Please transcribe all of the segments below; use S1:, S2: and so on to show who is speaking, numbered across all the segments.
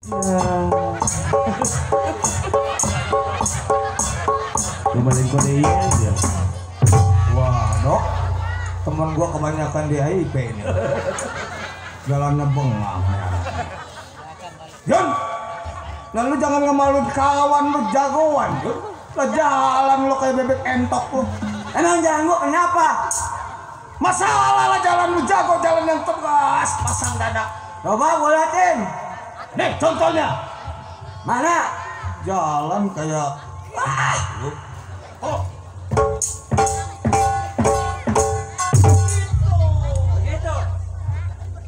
S1: Kemarin kode iya aja.
S2: Wah, Dok. Temen gua kebanyakan di IP ini. Jalannya bengang ya. Yon. Lalu jangan ngemaluin kawan lu jagoan, Yon. Lah jalan lu kayak bebek entok lu.
S3: Emang jalan gua kenapa?
S2: Masalah lah jalan lu jago, jalan yang tegas, pasang dada.
S3: Coba gua liatin.
S2: Nih contohnya.
S3: Mana?
S2: Jalan kayak lu. Oh.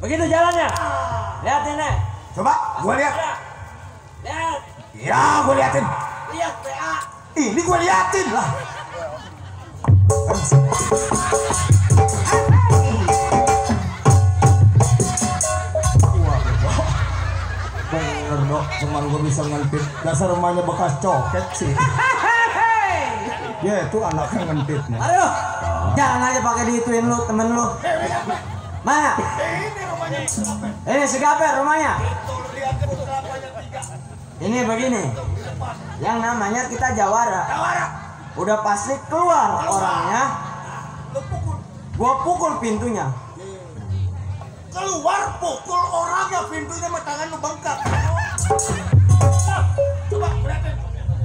S3: Begitu jalannya. Liatin nih.
S2: Coba gua lihat.
S3: Lihat.
S2: Ya, gua liatin.
S3: Lihat PA.
S2: Ini gua liatin lah. Bener Dok, cuman gua bisa ngentit. Dasar rumahnya bekas coket sih. Ya itu anaknya ngentitnya.
S3: Ayo. Jangan aja pakai diituin lu temen lu. Mana?
S2: Ini rumahnya
S3: Ini si Gaper rumahnya. Ini begini. Yang namanya kita jawara. Udah pasti keluar orangnya. Gua pukul pintunya.
S2: Keluar pukul orangnya, pintunya sama tangan lu bengkak. Coba liatin.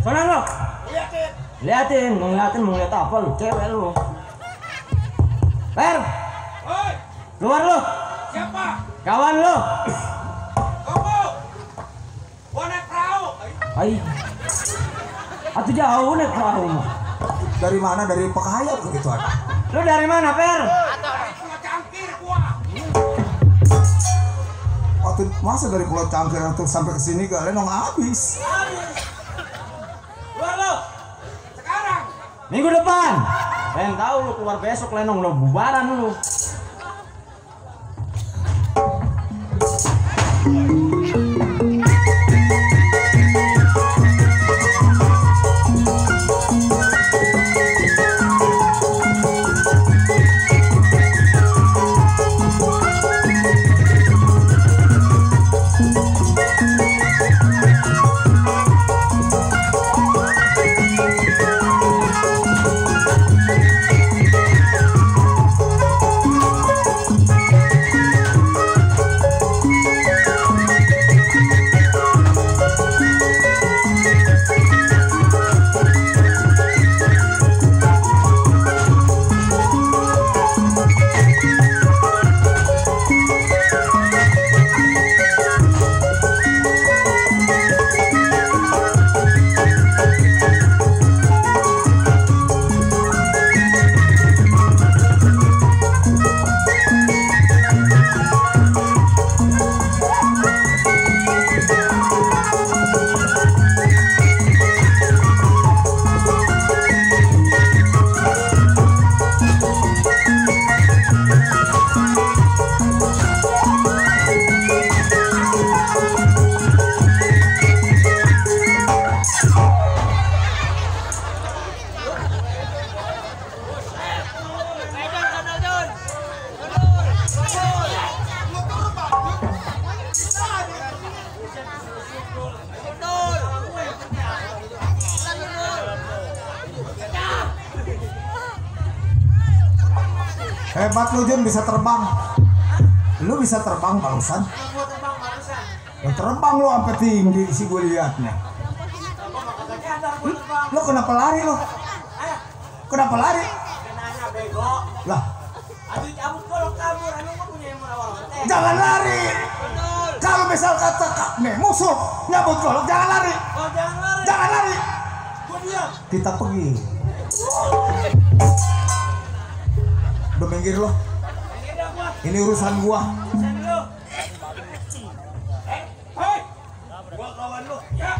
S3: Sana lu.
S2: Liatin.
S3: Liatin, mau ngeliat apa lu? Cewek lu. Per,
S2: Hoi,
S3: keluar lu.
S2: siapa?
S3: Kawan lu.
S2: Kamu. Gua naik perahu.
S3: Ai. Atuh jauh nih perahu mah.
S2: Dari mana? Dari Pekayat begitu ada.
S3: Lu dari mana, Per?
S2: Pulau Cangkir gua. Waktu masa dari Pulau Cangkir untuk sampai ke sini ke Lenong habis.
S3: Keluar lu.
S2: Sekarang.
S3: Minggu depan. Pengen tahu lu keluar besok Lenong lu bubaran lu.
S2: Hebat lu Jun, bisa terbang. Lu bisa terbang barusan. Lu terbang lu sampai tinggi sih gue liatnya. Lu kenapa lari lu? Kenapa lari? Lah, jangan lari. Kalau misal kata nih musuh nyabut golok, jangan lari. Jangan lari. Kita pergi. Udah minggir lo. Ini urusan gua. Hei, gua kawan lu. Ya.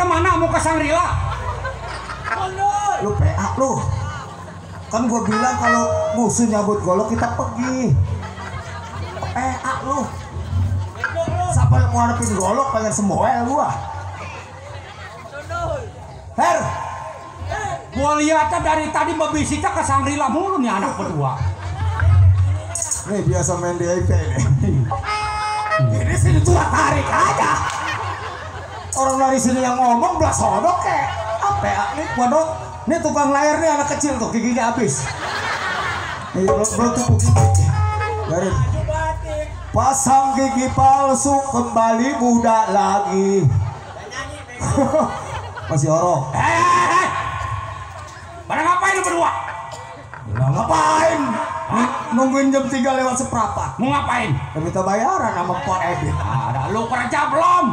S1: kemana? Mau ke Sangrila?
S2: Lu PA lu. Kan gua bilang kalau musuh nyabut golok kita pergi. PA lu. Siapa yang mau hadapin golok pengen semoel gua. Her,
S1: Gua lihatnya dari tadi bebisiknya ke Sangrila mulu nih anak berdua.
S2: nih biasa main di IP nih. Ini sini cuma tarik aja. Orang dari sini yang ngomong belas sodok kek. PA nih, waduh. Ini tukang layar nih anak kecil tuh, giginya habis. Nih, belum tuh gigi. Garin. Pasang gigi palsu kembali muda lagi. Masih orok.
S1: Pada ngapain lu berdua?
S2: Nggak ngapain? Nungguin jam 3 lewat seperempat.
S1: Mau ngapain?
S2: Minta bayaran sama Pak Edit.
S1: Ada lu kerja belum?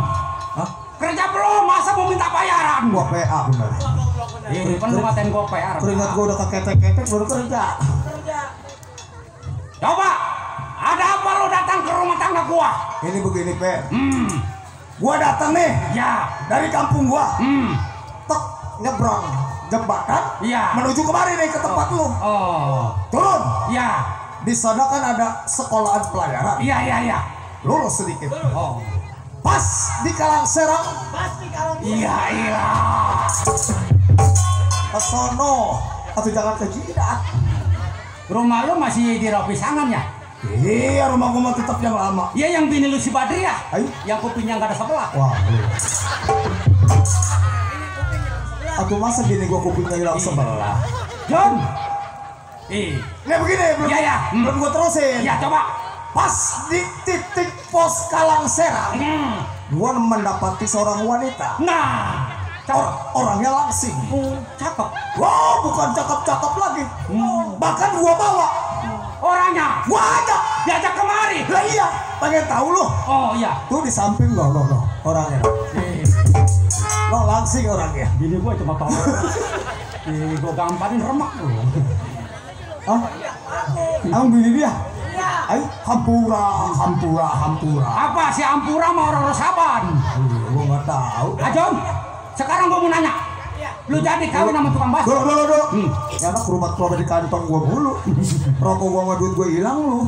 S2: Hah?
S1: Kerja belum? Masa mau minta bayaran?
S2: Gua PA bener.
S1: Ini kan lu ngatain gua PR.
S2: Keringat gua udah keketek-ketek baru kerja.
S1: Coba, ada apa lu datang ke rumah tangga gua?
S2: Ini begini, Pe. Gua datang nih
S1: Ya.
S2: dari kampung gua. Tek, nyebrang jembatan
S1: Iya.
S2: menuju kemari nih ke tempat lu.
S1: Oh.
S2: Turun.
S1: Ya.
S2: Di sana kan ada sekolahan pelayaran.
S1: Iya.
S2: Lurus sedikit.
S1: Oh.
S2: Pas di Kalang Serang.
S1: Iya.
S2: Ke sono. Atau jangan ke jidat.
S1: Rumah lu masih di Ropisangan ya?
S2: Iya, rumah gua mah tetap yang lama.
S1: Iya, yang bini lu si Badri ya?
S2: Ayo.
S1: Yang kupingnya nggak ada sebelah.
S2: Wah, aku masa gini gua kupingnya hilang sebelah.
S1: John. Ih.
S2: Ini begini, belum,
S1: Iya.
S2: belum gua terusin.
S1: Ya coba.
S2: Pas di titik pos Kalang Serang, gua mendapati seorang wanita.
S1: Nah.
S2: Orangnya langsing.
S1: Cakep.
S2: Wow, bukan cakep-cakep lagi. Bahkan gua bawa.
S1: Orangnya.
S2: Gua ajak.
S1: Diajak kemari.
S2: Lah iya, pengen tahu lo.
S1: Oh iya.
S2: Tuh di samping lo orangnya. Lo langsing orangnya.
S1: Bini gua cuma tahu. Gua gamparin remak lu.
S2: Hah? Emang bini dia? Ayo, hampura.
S1: Apa si Ampura mau orang Rosaban?
S2: Gua nggak tahu.
S1: John, sekarang gua mau nanya. Lu jadi kawin sama tukang bakso?
S2: Dulu. Ya anak kerubat di kantong gua mulu. Rokok gua sama duit gua hilang lu.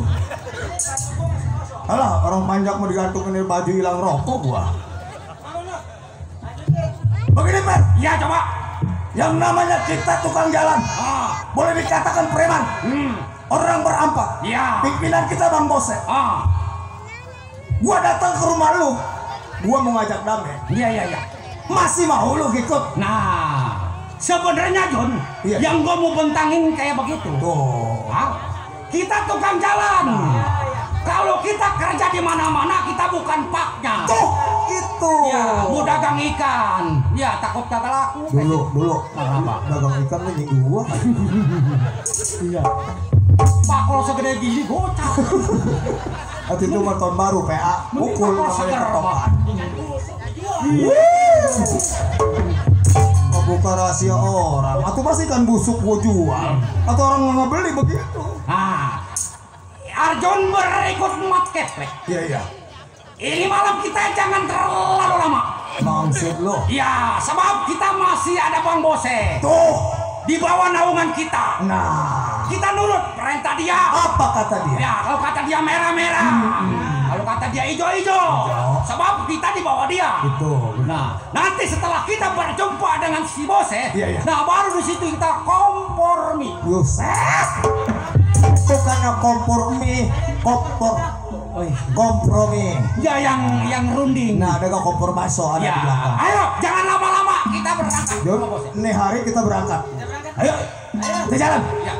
S2: Alah, orang panjang mau digantungin baju hilang rokok gua. Begini, Pak.
S1: Iya, coba.
S2: Yang namanya kita tukang jalan. Boleh dikatakan preman. Orang berampak.
S1: Iya.
S2: Pimpinan kita Bang Bose. Gua datang ke rumah lu. Gua mau ngajak damai.
S1: Iya.
S2: Masih mau lu ikut?
S1: Nah, sebenarnya John,
S2: Iya.
S1: yang gua mau bentangin kayak begitu.
S2: Tuh.
S1: Kita tukang jalan. Kalau kita kerja di mana-mana, kita bukan paknya.
S2: Tuh, itu.
S1: Ya, mau dagang ikan. Ya, takut kagak laku.
S2: Dulu.
S1: Kenapa?
S2: Dagang ikan nih gua.
S1: Iya. Pak, kalau segede gini gocap.
S2: Waktu itu mah tahun baru PA pukul namanya ketokan. Buka rahasia orang. Atau pasti kan busuk gua jual. Atau orang nggak beli begitu.
S1: Nah, Arjun berikut mat keplek.
S2: Iya.
S1: Ini malam kita jangan terlalu lama.
S2: Maksud lo?
S1: Ya, sebab kita masih ada Bang Bose.
S2: Tuh.
S1: Di bawah naungan kita.
S2: Nah.
S1: Kita nurut perintah dia.
S2: Apa kata dia?
S1: Ya, kalau kata dia merah-merah. Kalau kata dia hijau-hijau. Sebab kita di bawah dia.
S2: Itu.
S1: Nah, nanti setelah kita berjumpa dengan si Bose,
S2: Iya.
S1: nah baru di situ kita kompromi.
S2: Buset. Bukannya kompromi.
S1: Ya, yang runding.
S2: Nah, ada gak kompor baso ada
S1: Ya,
S2: di belakang.
S1: ayo jangan lama-lama kita berangkat.
S2: Jon, ini hari kita berangkat. Ayo, kita jalan.
S1: Ya.